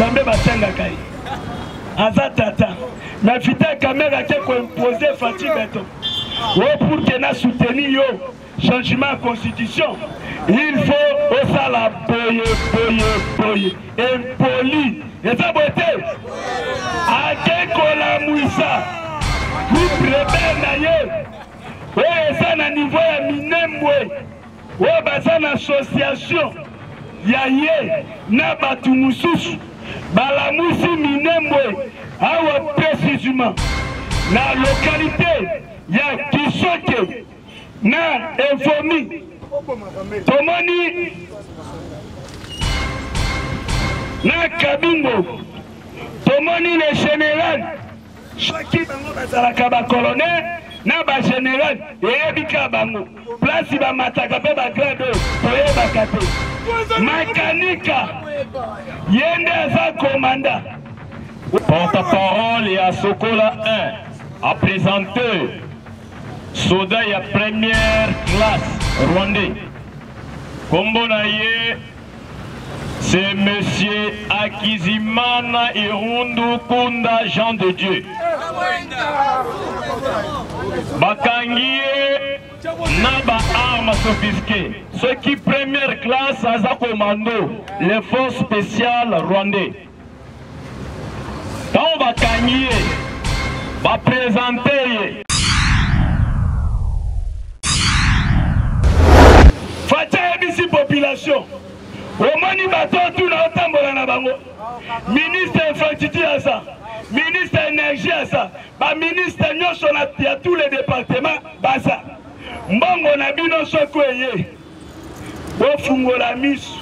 Nzambe basengaka ye aza tata mais Vital Kamerhe ake koimpose Fatshi Beton o pour que na soutenir yo changement ya constitution, il faut osala boye boye boye. Impoli eza boye te, ake kolamwisa groupe rebelle na ye oyo eza na niveau ya Minembwe, oyo baza na association ya ye na bato mosusu balamwisi Minembwe awa précisément na localité ya Kisoke na Evomi. Tomoni na Kabingo, tomoni le général, soki bango bazalaka ba colonel na ba général, eyebi kaka bango place bamataka mpe bagrade oyo toyebaka te. Makanika ye nde aza komanda. Porte-parole ya Sokola 1 a présenté soda ya première classe rwandais. Kombo na ye c'est monsieur Akizimana Irundu Kunda Jean de Dieu. Bakangi ye na ba armes sophistiquées. Soki première classe aza commando, les forces spéciales rwandais. Ntango bakangi ye, bapresente ye. Fatshi ayebisi population, omoni bato tuna otambola na bango, ministre infrastructure aza, ministre énergie aza, ba ministre nyonso ya tous les départements baza. Mbongo na bino soki eye, bofungola miso.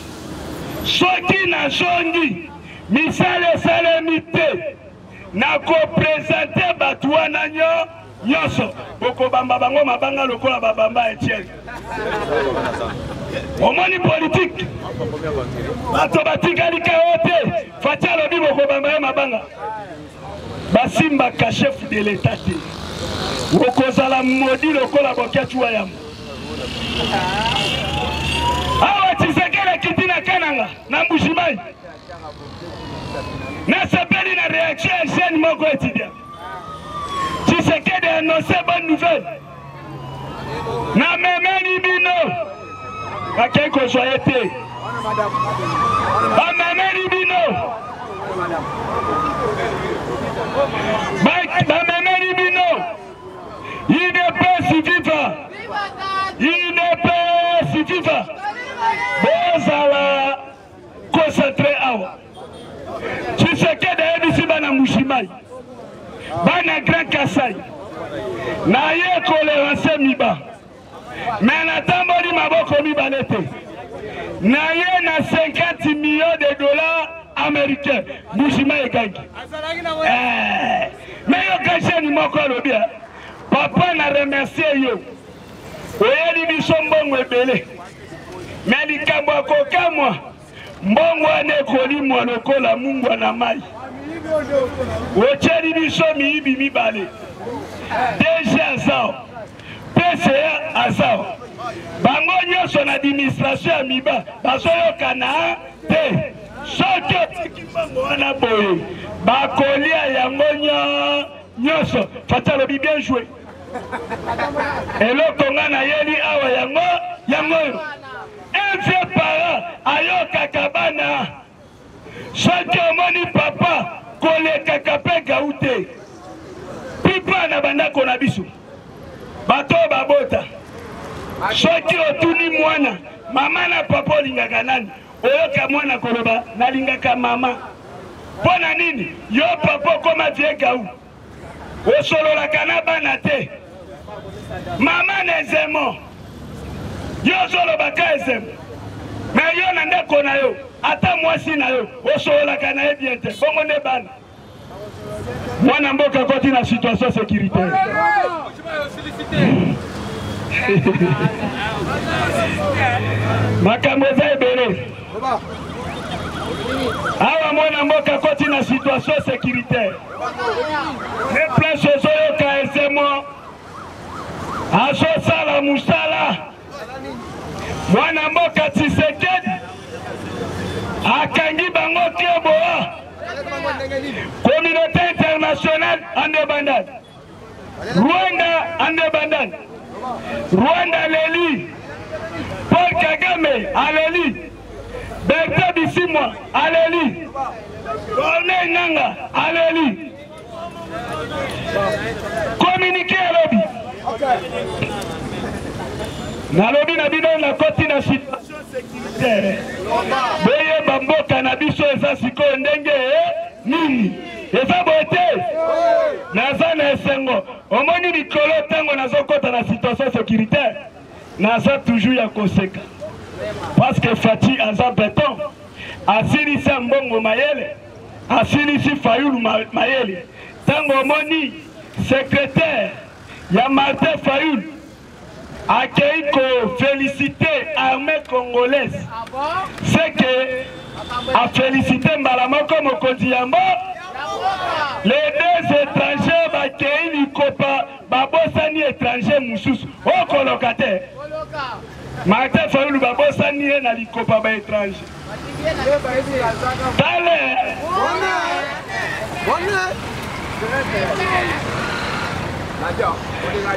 Soki nazongi misala esalemi te, nakopresente bato wana nyonso, bokobamba bango mabanga lokola babamba Etienne. Omoni politike, bato batikali kao te. Fatshi alobi bokobamba ye mabanga, basimbaka chef de l'etat te, okozala modi lokola Boketshu wa Yambo. Awa Tshisekedi akiti na Kananga na Mbujimayi, nasepeli na réaction ya jeune moko étudiant. Tshisekedi annonce bonne nouvelle, namemeli bino, bakei kozwa ye te, bamemeli bino, bamemeli bino UDPS viva, UDPS viva. Bozala concentré awa. Tshisekedi ayebisi bana Mbujimayi, bana Grand Kasai, naye koleranse miba, me natamboli maboko mibale te, naye na 50 millions de dollars américains. Mbujimayi egangi. Me yoka jeune moko alobi, papa na remercier yo, oyeli biso mbongo ebele, me likambo ya kokamwa, mbongo wana ekolimwa lokola mungwa na mai. Otyeli biso miyibi mibale, DG azao, PCA azao, bango nyonso na administration ya miba bazoyokana te. Soki otiki mbongo wana boye, bakolia yango nyonso. Fatshi alobi bien joué. Eloko nga nayeli awa yango yango oyo. Un vieux parent ayokaka bana. Soki omoni papa kolekaka mpe gau te, pipa na bandako na biso bato oyo babota, soki otuni mwana mama na papa olingaka nani, oyoka mwana koloba nalingaka mama. Mpo na nini yo papa okoma vie gau, osololaka na bana te? Mama na ezemo, yo ozolobaka ezemo, me yo na ndako na yo ata mwasi na yo osololaka na ye bien te, bongo nde bana. Mwana mboka akoti na situation sécuritaire. Makambo eza ebele awa. Mwana mboka akoti na situation sécuritaire, ne place ozoyoka ezemo azosala mosala. Mwana mboka Tshisekedi akangi bango keboa. Communauté internationale en débandade. Rwanda en débandade. Rwanda aleli. Paul Kagame aleli. Bertin Bisimwa aleli. Corneille Nanga aleli. Communiqué alobi. Nalobi na bino nakoti na situation sécuritaire. Boyeba mboka na biso eza sikoyo ndenge nini? Eza boye te? Naza na esengo. Omoni mikolo ntango nazokota na situation sécuritaire, naza toujours ya koseka. Parce que Fatshi aza beton, asilisa mbongo mayele, asilisi Fayulu mayele. Ntango omoni secrétaire ya Martin Fayulu akei ko féliciter armée congolaise, c'est que a féliciter mbala moko mokonzi ya mbo. Les deux étrangers bakei likopa, babosani étranger mosusu okoloka te. Martin Fayulu babosani ye na likopa ba étranger. Tale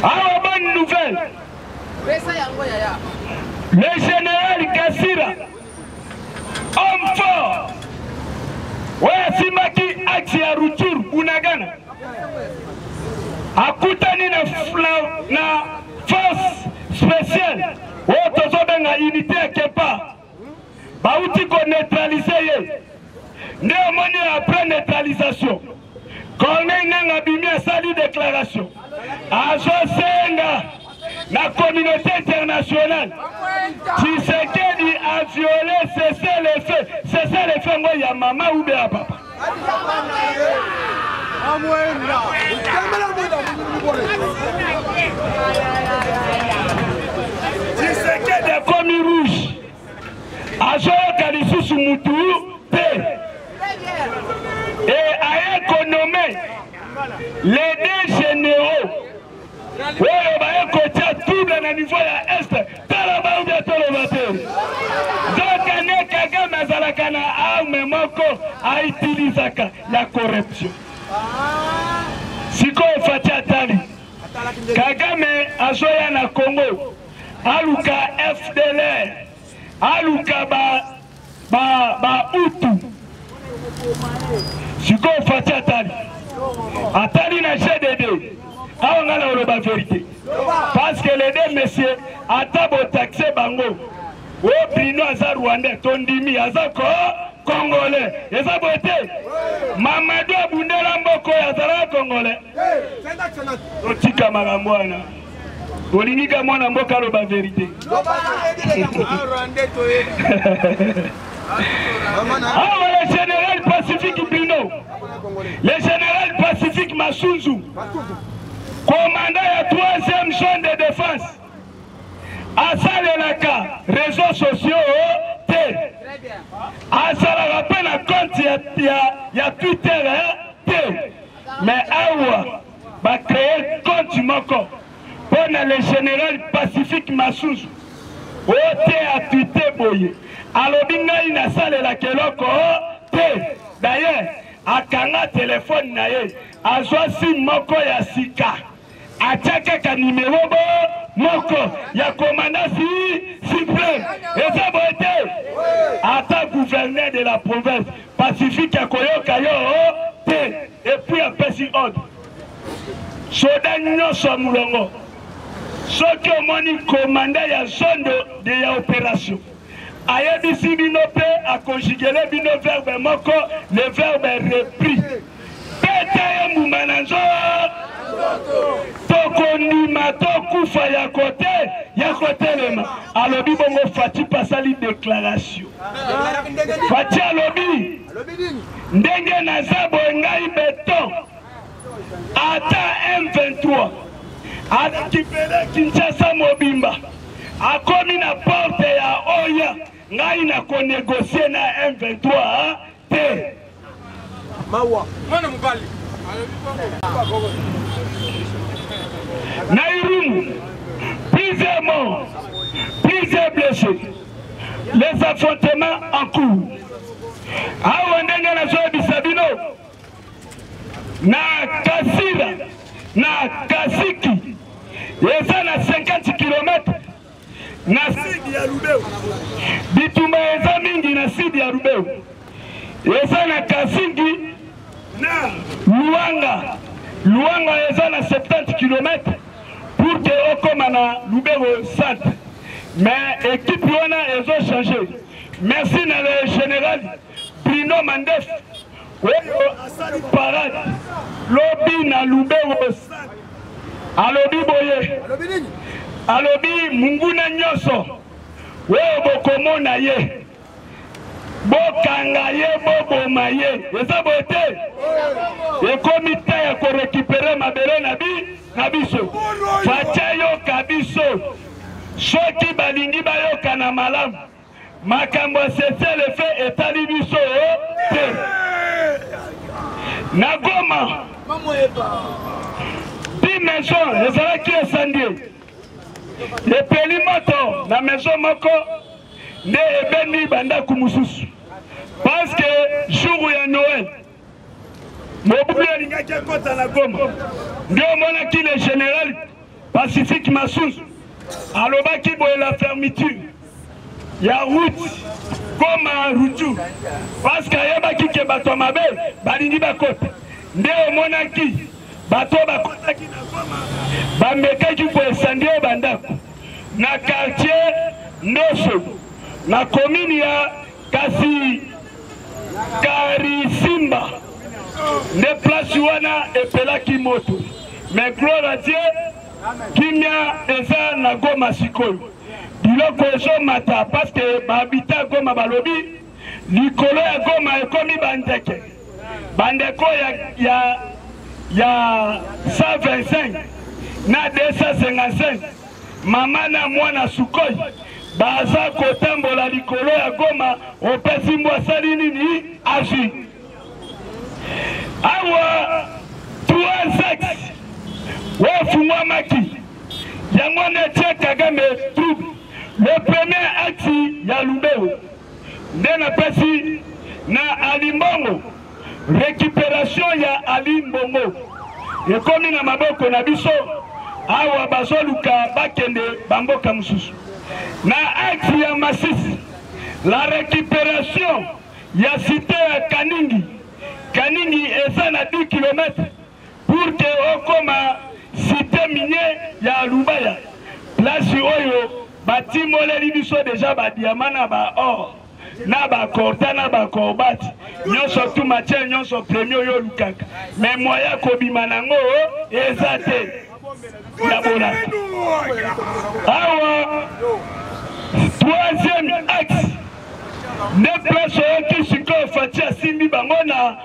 awa, bonne nouvelle, le général Kasira, homme fort oyo asimbaki axe ya Rutshuru Bunagana, akutani na force spéciale oyo tozobenga unité ya Kepa, bauti koneutraliser ye. Nde omoni, après neutralisation, Corneille Nanga abimi, asali déclaration, azosenga na communauté internationale: Tshisekedi a violé cessez-le-feu. Cessez-le-feu ngo ya mama ube ya papa. Tshisekedi akomi rouge, azoyoka lisusu mutu te e aye konommer les deux généraux oyo baye kotia trouble na niveau ya Est. Tala baubia, toloba te, nzokande Kagame azalaka na arme moko autilisaka ya corruption. Sikoyo Fatshi atali Kagame azoya na Congo, aluka FDLR, aluka ba Hutu. Sikoyo Fatshi atali na GDD awa. Ngai na oloba vérité, parce que les deux messieurs, ata botaxe bango o Bruno aza Rwandais, tondimi aza ko Congolais. Eza boye te? Mamadu abundela mboka oyo, azalaka Congolais. Totika makambo wana. Olingi ka mwana mboka aloba vérité. Awa le général Pacifique Bruno, le général Pacifique Masunzu, commandant ya troisième zone de défense, asalelaka réseaux sociaux te, asalaka mpe na compte ya Twitter te. Mais awa bacréer compte moko mpo na le général Pacifique Masuzu oyo te. Atwite boye, alobi: "Ngai nasalelaka eloko te." D'ailleurs akanga telefone na ye, azwa SIM moko ya sika, atia kaka nimero bo moko ya commandant si suprême. Eza boye te? Ata gouverneur de la province, Pacifique akoyoka yo te. Et puis apesi ordre: soda nyonso ya molongo, soki omoni commandant ya zone de ya opération ayebisi bino mpe aconjuguer bino verbe moko, le verbe repris, pete ye mbuma na nzoto. Tokondima tokufa ya kote ya kotelema. Alobi bongo. Fatshi asali déclaration. Fatshi alobi: "Ndenge naza boye, ngai beton, ata M23 arécupérer Kinshasa mobimba, akomi na porte ya oya, ngai nakonégocier na M23 te." Mawa mwana mobali. Na Irumu, plusieurs morts, plusieurs blessés, les affrontements en cours. Awa ndenge nazoyebisa bino. Na Kasira na Kasiki eza na 50 km na sidi ya Lubero. Bitumba eza mingi na sidi ya Lubero, eza na Kasingi na Luanga. Luanga eza na 70 km pour que okoma na Lubero centre, mais équipe wana ezo changer. Merci na le général Bruno Mandef oyo asali parade lobi na Lubero. Alobi boye, alobi munguna nyonso oyo bokomona ye, bokanga ye, boboma ye. Eza boye te? Ekomi ta ya korekipere mabele na bi na biso. Fatia yoka biso, soki balingi bayokana malamu. Makambo ya cessez-le-feu etali biso te. Na Goma, 10 maison ezalaki esandie, epeli moto na maison moko nde ebendi bandako mosusu, parce que jour ya Noël mobulu alingaki akota na Goma, nde omonaki le général Pacifique Masunzu alobaki boye la fermeture ya route Goma Rutu, parce que ayebaki ke bato ya mabe balingi bakota. Nde omonaki bato oyo bakotaki na Goma bamekaki koesandie bandako na quartier Ndoso na commune ya Kasi Karisimba, nde place wana epelaki moto. Mais gloire à Dieu, kimia eza na Goma sikoyo. Biloko ezomata parce que bahabita Goma balobi likolo ya Goma ekomi bandeke, bandeko ya 125 na 255 mama na mwana Sukhoi baza kotambola likolo ya Goma. Opesi mbwa asali nini? Azwi awa 3 axes oyo efungwamaki, yango nde etie Kagame trouble. Le premier axe ya Lubero nde napesi na Ali Mbongo, récupération ya Ali Mbongo ekomi na maboko na biso. Awa bazoluka bakende bamboka mosusu. Na axe ya Masisi, la récupération ya cité ya Kaningi. Kaningi eza na 10 km pour que okoma cité minier ya Lubaya, place oyo batimoleli biso deja ba diamant na ba or na ba corta na ba corbate nyonso, tu matière nyonso premier oyo olukaka, mais moyen kobima nango eza te ya bolaka. Awa troisième axe nde place oyoki sikoyo Fatshi asimbi bango na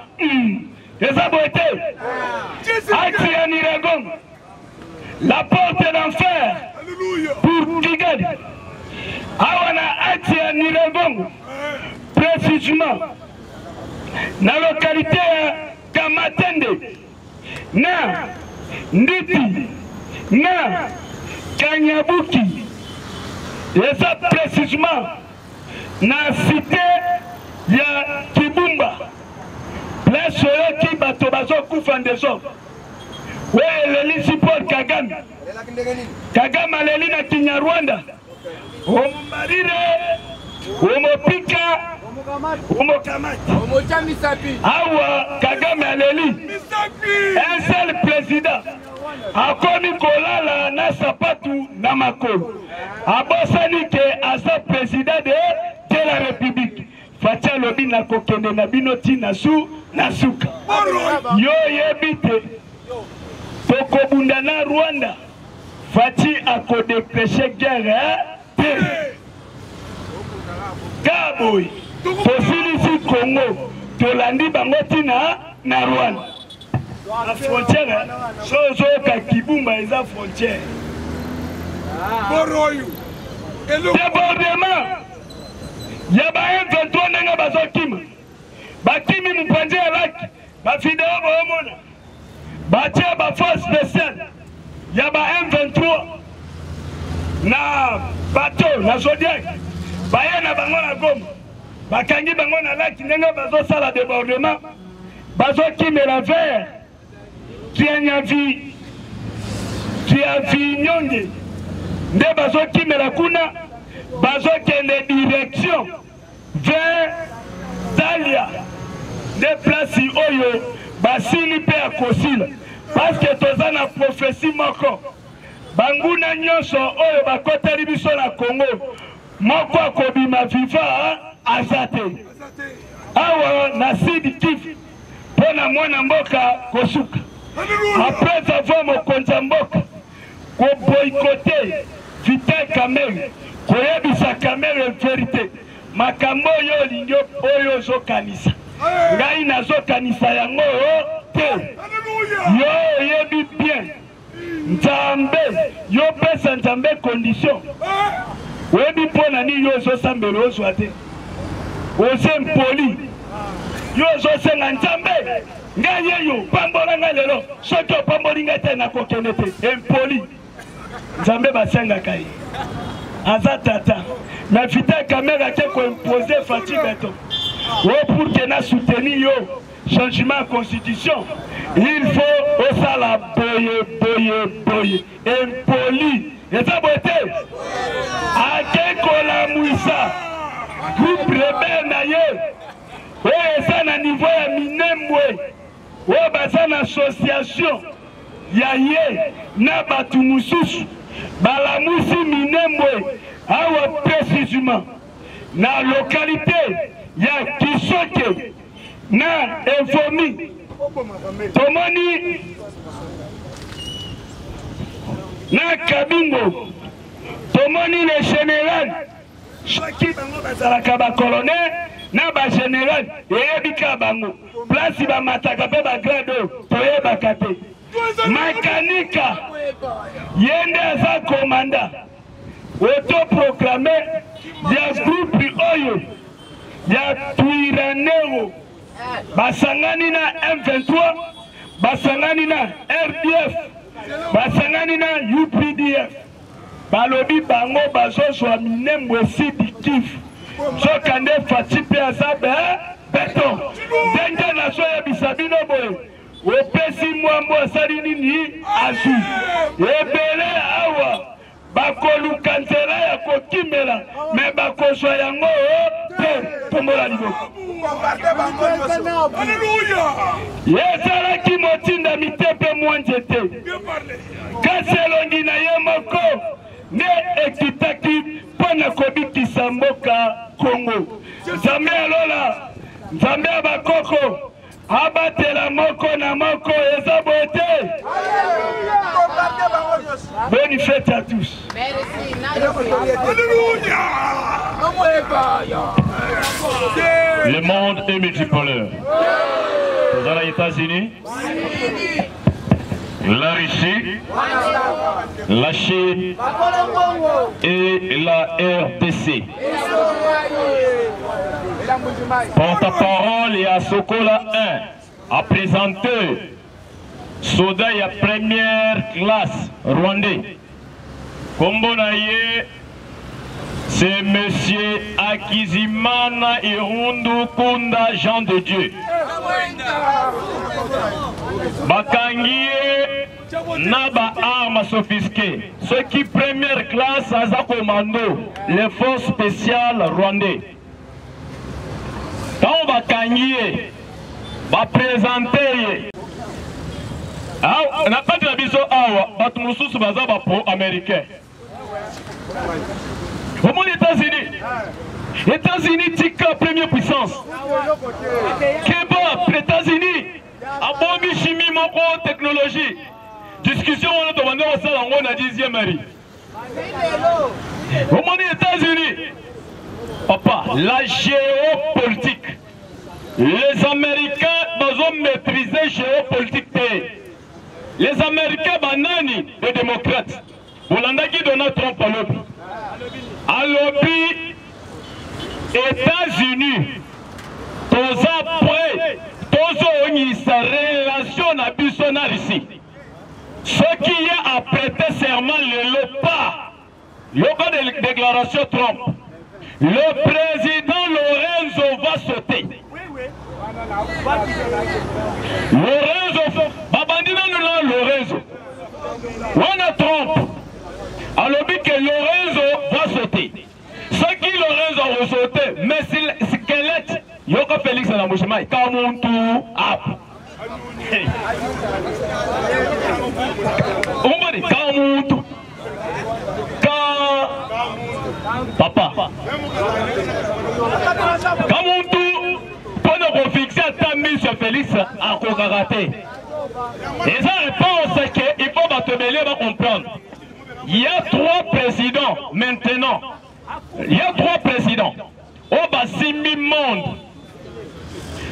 eza boye te? Axe ya Niragongo, la porte d'enfer pour Kigali. Awa na axe ya Niragongo, précisément na localité ya Kamatende na Nditi na Kanyabuki, eza précisément na cité ya Kibumba, place oyoki bato bazokufa ndesordre oyo elelisi Paul Kagame. Kagame aleli na Kinyarwanda: omombarire, omopika, omokamati. Awa Kagame aleli, un seul président akomi kolala na sapatu na makolo, abosani ke aza président de la République. Fatshi alobi nakokende na bino ti na su na suka. Yo oyebi te tokobunda na Rwanda. Fatshi akodeclenche guerre te. Ka boye tosilisi Congo, tolandi bango ntina na Rwanda na frontière. So ozoyoka Kibumba eza frontière. Débordement ya ba M23, ndenge bazokima, bakimi mopanzi ya laki. Bavideo boomona batie ba force spéciale ya ba M23 na bateau na Zodiac, baye na bango na Goma, bakangi bango na laki. Ndenge bazosala débordement, bazokimela vers Kianyavi Kiavinyonge nde bazokimela kuna, bazokende direction vers Talia nde place oyo basili mpe ya kosila, parce que toza na prophetie moko banguna nyonso oyo bakoteli biso na Congo moko akobima viva aza te awa na Sud Kivu mpo na mwana mboka kosuka après avoir mokonzi ya mboka koboykote Vital Kamerhe koyebisa Kamerhe verite makambo oyo olingi oyo ozokanisa ngai nazokanisa yango te yo oyebi bien Nzambe yo pesa Nzambe condition oyebi mpo na nini yo ozosambela ozwa te oze mpoli yo ozosenga Nzambe ngai yeyo pambola ngai lelo soki opamboli ngai te nakokende te impoli Nzambe basengaka ye aza tata mais Vital Kamerhe ake koimpose Fatshi Beton o pour que na soutenir yo changement ya constitution il faut osala boye boye boye impoli eza boye te ake kolamwisa groupe rebelle na ye oyo eza na niveau ya minembwe oyo baza na association ya ye na bato mosusu balamusi minembwe awa précisément na localité ya kisoke na evomi tomoni na kabingo tomoni le général soki bango bazalaka bacolonel na bagénéral eyebi kaka bango place bamataka mpe bagrade oyo toyebaka te makanika ye nde aza komanda autoproclame ya groupe oyo ya Twirwaneho basangani na M23 basangani na RDF basangani na UPDF balobi bango bazozwa minembwe Sud Kivu nzoka nde Fatshi mpe aza be beton ndenge nazoyebisa bino boye opesi mwambo asali nini azwi ebele awa bakoluka nzela ya kokimela me bakozwa yango te tombola liboko ye ezalaki motindami te mpe mwanje te kasi elongi na ye moko nde ekitaki mpo na kobikisa mboka kongo nzambe ya lola nzambe ya bakoko abatela moko na moko eza boye te bonne fête à tous. Le monde est multipolaire. Dans les États-Unis, la Russie, la Chine et la RDC. Porte-parole ya Sokola 1 a présenté soda ya première classe rwandais. Kombo na ye c'est monsieur Akizimana Irundu Kunda Jean de Dieu. Bakangi ye na ba armes sophistiquées. Soki première classe aza commando, les forces spéciales rwandais. Ntango bakangi ye, bapresente ye na kati na biso awa, bato mosusu baza ba pro-américain. Omoni États-Unis, États-Unis tika première puissance. Keba, États-Unis abomi chimie moko technologie. Discussion wana tobandi kosala yango na 10e mari. Omoni États-Unis, papa, la géopolitique. Les Américains bazo maîtriser géopolitique te. Les Américains banani des démocrates. Bolandaki Donald Trump alobi. Alobi États-Unis toza prêt tozoongisa relation na biso na Russie. Soki ye a prêté serment lelo pas yoka de déclaration Trump. Le président Lorenzo va sauter. Lorenzo babandi nanu na Wana Trump alobi que Lorenzo va sauter. Soki Lorenzo akosaute, mais squelette yoka Félix na Mbujimayi kamuntu up. Omoni kamuntu ka papa kamuntu mpo na kofixe ata miso ya Félix akokaka te. Eza réponse que il faut bato ebele ba comprendre. Il y a trois présidents maintenant. Il y a trois présidents. Oyo basimbi monde.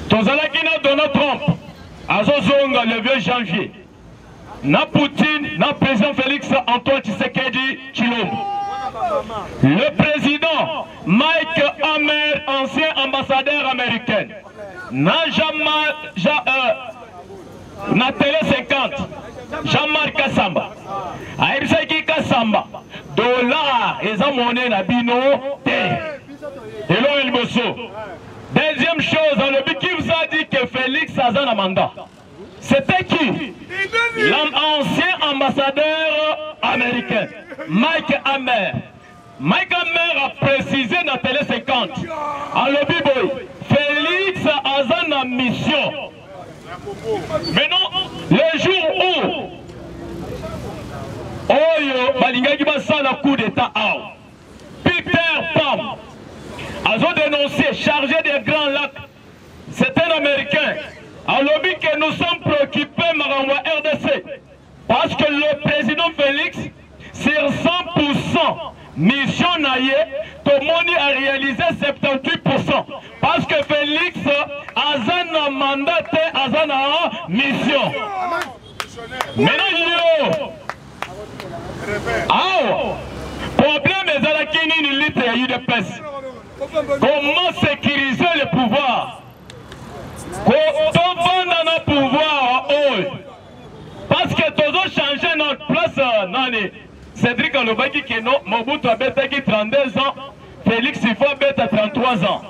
Tozalaki na Donald Trump azozonga le 2 janvier. Na Poutine, na président Félix Antoine Tshisekedi Tshilombo. Le président Mike Hammer, ancien ambassadeur américain, na Jean, Jean, na Télé 50, Jean-Marc Kassamba. Ayebisaki Kassamba, dollar eza monnaie na bino te. Eloko ya liboso. Deuxième chose, alobi qui vous a dit que Félix aza na mandat? C'était qui? L'ancien ambassadeur américain, Mike Hammer. Mike Hammer a précisé dans Télé 50. Alobi boy, Félix aza na mission. Maintenant, le jour où oyo balingaki basala coup d'état awa, Peter Pam azo dénoncé, chargé des Grands Lacs, c'est un Américain, alobi que nous sommes préoccupés makambo ya RDC parce que le président Félix sur 100% mission na ye tomoni a réalisé 78% parce que Félix aza na mandat te, aza na mission. Maintenant yo awa problème ezalaki nini litre ya UDPS? Comment sécuriser le pouvoir? Tovanda na pouvoir oyo parce que tozo changer notre place. Nani Cédric alobaki ke no Mobutu abetaki 32 ans, Félix il faut abeta 33 ans.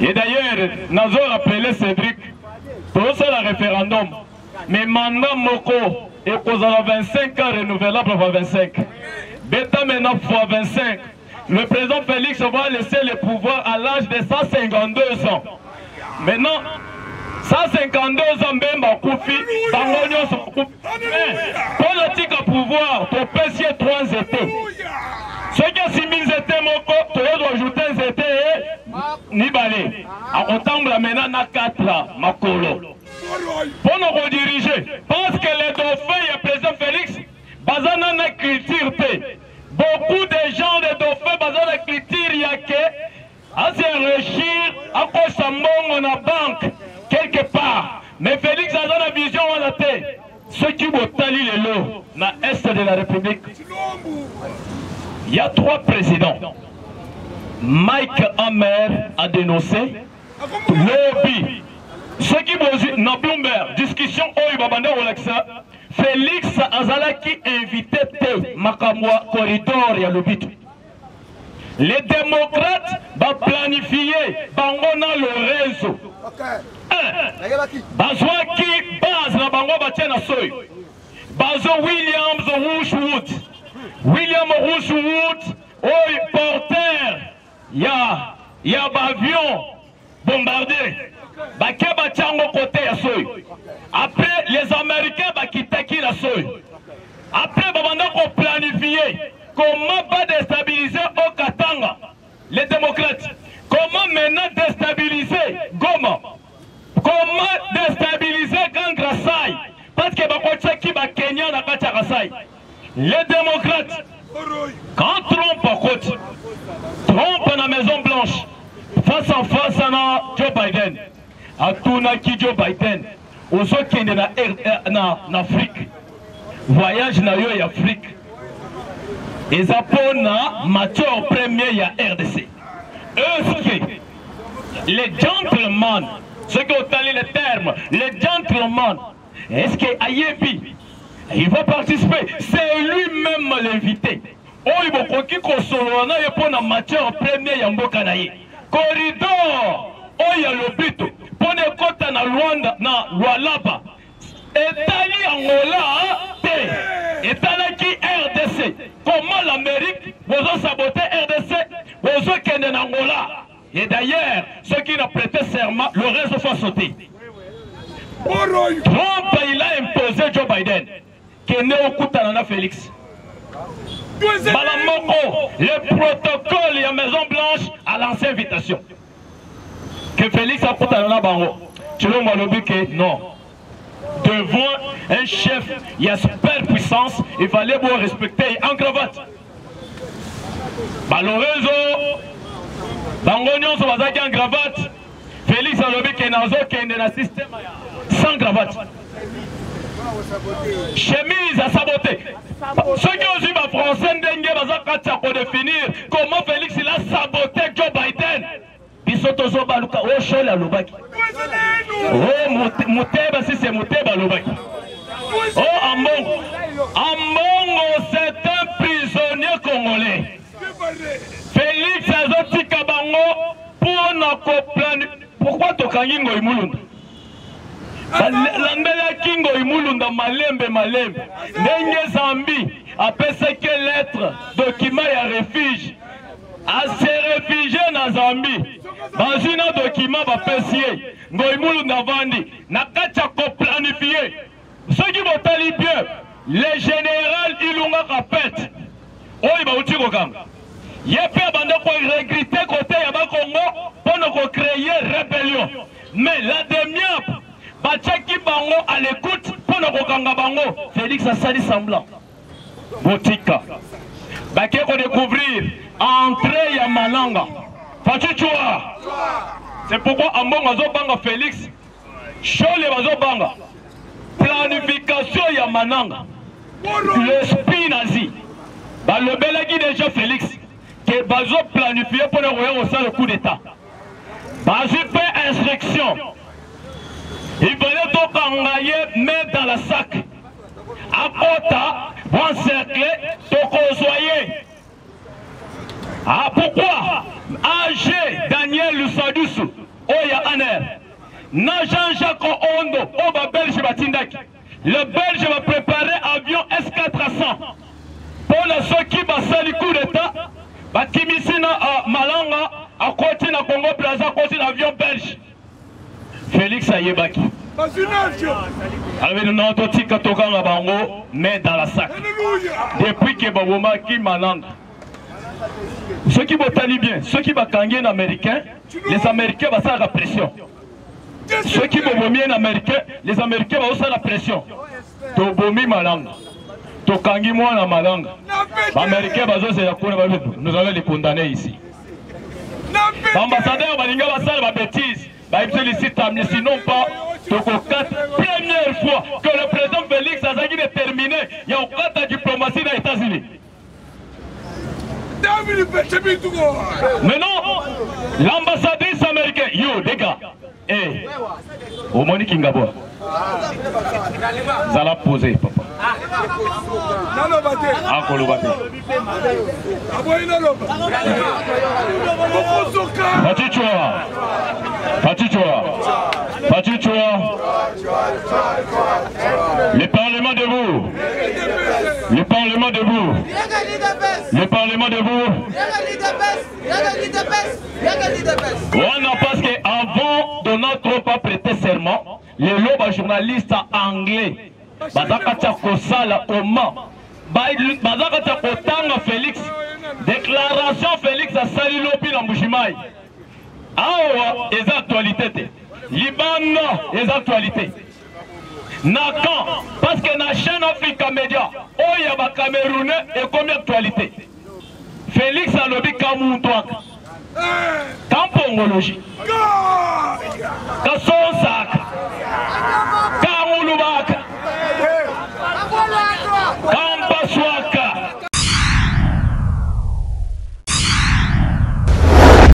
Et d'ailleurs nazo rappeler Cédric, tozosala référendum mais mandat moko ekozala 25 ans renouvelable fois 25. Beta maintenant fois 25. Le président Félix va laisser le pouvoir à l'âge de 152 ans. Maintenant, 152 ans, Mbemba akufi, bango nyonso bakufi. Mpo na tika pouvoir, topesi ye 3 nzete. Soki asimbi nzete moko, toyei koajoute nzete mibale. Akotambola maintenant na 4 makolo. Mpo na kodirige, parce que les dauphins ya président Félix baza na na culture te. Beaucoup de gens de dauphins baza na culture ya ke asenrichir, akosa mbongo na banque quelque part. Mais Félix aza na vision wana te. Soki botali lelo na est de la République, il y a trois présidents. Mike Hammer a dénoncé lobi. Soki bozwi na Bloomberg discussion oyo babanda kolakisa Félix azalaki invité te makambo ya corridor ya Lobito. Les démocrates ba planifier bango na Lorenzo. Bazwaki base na bango batie na soyi. Bazo Williams Rushwood. William Rushwood oyo porteur ya ba avion bombardé. Bake batiango côté ya soyi. Après les Américains bakitaki na soyi. Après babanda ko planifier comment pas déstabiliser au Katanga les démocrates. Comment maintenant déstabiliser Goma? Comment déstabiliser Grand Kasai? Parce que bakotiaki ba Kenya na kati ya Kasai. Les démocrates, quand Trump akoti, Trump na Maison Blanche, face en face na Joe Biden, atunaki Joe Biden, ozokende na, na, na Afrique, voyage na yo ya Afrique eza mpona matière première ya RDC. Est-ce que les gentlemen, ce qui otali le terme, les gentlemen, est-ce que ayebi il va participer? C'est lui-même l'invité. Oyo bokoki kosolola na ye mpona matière première ya mboka na ye. Corridor oyo ya Lobito mpona ekota na Luanda na Lualaba, etali Angola. Etalaki RDC. Comment l'Amérique bozo saboter RDC, bozokende na Angola. Et d'ailleurs, ceux qui n'ont prêté serment, le réseau faut sauter. Trump, il a imposé Joe Biden. Kende okutana na Félix. Mbala moko, le protocole ya Maison Blanche a lancé invitation. Que Félix akutana na bango. Tshilombo alobi que non. Devant un chef, il y a super puissance, il fallait beau respecter en cravate. Ba Lorenzo, bango nyonso bazalaki en cravate. Félix alobi ke nazokende na système sans cravate. Chemise à saboter. Soki ozwi ba français ndenge baza kati ya kodéfinir comment Félix il a saboté Joe Biden. Biso tozobaluka o Shole alobaki. O Muteba, si c'est Muteba alobaki. O Ambongo. Ambongo c'est un prisonnier congolais. Félix azotika bango mpona koplani. Pourquoi tokangi Ngoyi Mulunda? Balandelaki Ngoyi Mulunda malembe malembe. Ndenge Zambi apesaki lettre document ya refuge. Ase réfugié na Zambie. Bazwi na document bapesi ye. Ngoyi Mulunda avandi na kati ya koplanifie. Soki botali bien, le général Ilunga Kapet oyo bauti kokanga ye mpe abanda koregrite kote ya bakongo mpo na kocreye rébellion, mais la demiap batiaki bango à l'écoute mpo na kokanga bango. Félix asali semblant botika bake kodécouvrir entrée ya Malanga Fachichua. C'est pourquoi Ambongo azobanga Félix, Shole bazobanga planification ya Mananga, l'esprit nazi. Balobelaki déjà Félix ke bazo planifier mpona koya kosala coup d'état. Bazwi mpe instruction, il fallait tokanga ye main dans la sac, akota boencercle, tokozwa ye. Ah, pourquoi AG Daniel Lusadusu oyo ya ANR na Jean-Jacques Ondo oyo babelge batindaki? Le belge va préparer avion S400 mpona soki basali coup d'état, bakimisi na Malanga, akoti na Congo Brazza, akoti na avion belge. Félix ayebaki, alobi non, totika tokanga bango main dans la sac. Depuis ke babomaki Malanga, soki botali bien, soki bakangi ye na américain, les Américains basalaka pression. Soki bobomi ye na américain, les Américains bazosala pression. Tobomi Malanga, tokangi mwana Malanga, baaméricain bazozela kuna, nous allons les condamner ici. Baambassadeur balinga basala babêtise, bayebisi lisi tamni, sinon pas tokokata. Première fois que le président Félix azalaki déterminé ya kokata diplomatie na États-Unis. Maintenant, l'ambassadrice américaine, yo, les gars, eh, omoni Kingabwa, zala posé, papa. Naloba te. Akoloba te. Aboyi naloba. Bokozoka. Pachichwa, Pachichwa, Pachichwa. Le Parlement debout. Le Parlement debout. Le Parlement debout. Wana parce que avant Donald Trump a prêté serment, lelo ba journaliste anglais bazaka tia kosala comment bazaka tia kotanga Félix déclaration Félix asali lobi na Mbujimayi. Awa eza actualité te, libanda eza actualité na camp, parce que na chaîne Africa Media oyo ya ba Camerounais ekomi actualité. Félix alobi kamuntwaka kampongologie kaso.